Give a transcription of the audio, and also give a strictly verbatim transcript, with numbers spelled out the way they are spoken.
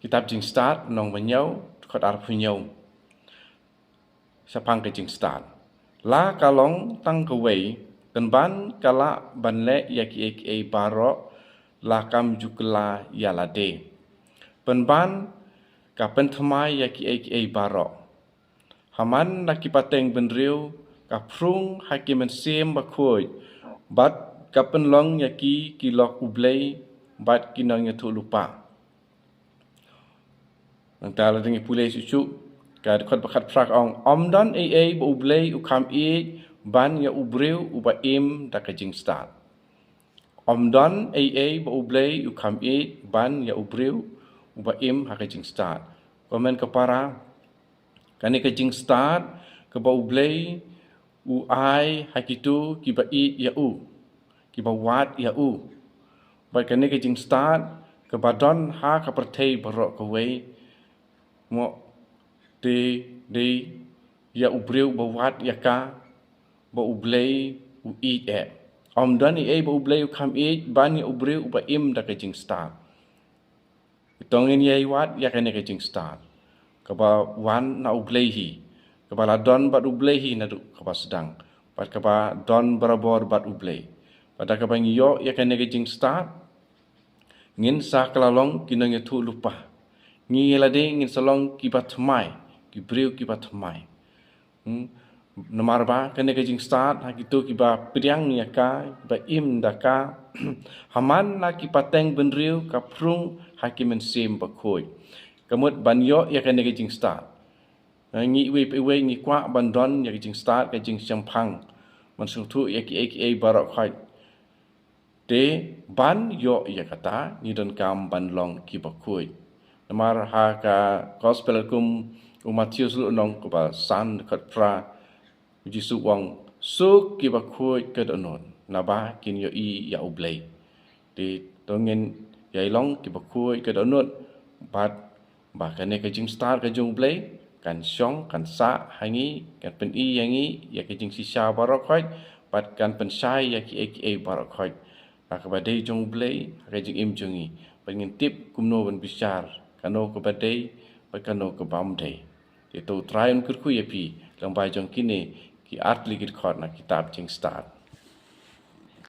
Kitab Jingstad, lynnong ba hynñiew, dkhot arphew hynñiew. Shaphang ka jingstad. La ka long tang kawei, pynban ka lah ban leh ïa kiei kiei baroh, la kam ju kylla ïa lade. Pynban ka pynthymmai ïa kiei kiei baroh. Ha man la ki pateng bynriew, ka phrung ha ki mynsiem bakhuid, bad ka pynlong ïa ki ki lok U Blei, bad ki nongïathuhlypa. Nangta lada ngi pule shuh shuh, ka dkhot ba khatphra ka ong, ym don ei ei ba U Blei u kham ïeit ban ïa u briew uba im da ka jingstad. Ym don ei ei ba U Blei u kham ïeit ban ïa u briew uba im ha ka jingstad. Ko hynmen ko para, kane ka jingstad kaba U Blei u ai ha kito kiba ïeit ïa u, kiba wad ïa u. Bad kane ka jingstad kaba don ha ka pyrthei baroh kawei, mo, te dei ïa u briew ba wad ïa ka, ba U Blei u ïeit eh. Ym don ei ei ba U Blei u kham ïeit ban ïa u briew uba im da ka jingstad. To ngin ïai wad ïa kane ka jingstad kaba wan na U Blei hi, kaba la don bad U Blei hi naduh kaba sdang, bad kaba don barabor bad U Blei. Bad da kaba ngi ïoh ïa kane ka jingstad, ngin sa kylla long ki nongïathuhlypa. Ngi lade ngin sa long kiba thymmai, ki briew kiba thymmai. Hmm. Namar ba kane ka jingstad, ha kito kiba pdiang ïa ka, kiba im da ka, ha man la ki pateng bynriew ka phrung ha ki mynsiem bakhuid. Ka mut ban ïoh ïa kane ka jingstad, ngi iwei pa iwei ngi kwah ban don ïa ka jingstad, ka jingshemphang, ban sngewthuh ïa kiei kiei baroh khoit. Te ban ïoh ïa kata, ngi donkam ban long kiba khuid. Namar ha ka Gospel kum u Mathaios lynnong kaba san, dkhot phra, u Jisu u ong, suk kiba khuid ka dohnud, naba kin ïohi ïa U Blei. Te to ngin ïai long kiba khuid ka dohnud, bad ba kane ka jingstad ka jong U Blei kan shong, kan sah ha ngi, kan pyni ïa ngi ïa ka jingshisha baroh khoit, bad kan pynshai ïa kiei kiei baroh khoit, ha kaba dei jong U Blei ha ka jingim jong ngi. Bad ngin tip kumno ban bishar, kano kaba dei bad kano kaba ym dei. Te to U Trai un kyrkhu ïa phi lyngba jong kine ki artylli ki dkhot na kitab Jingstad.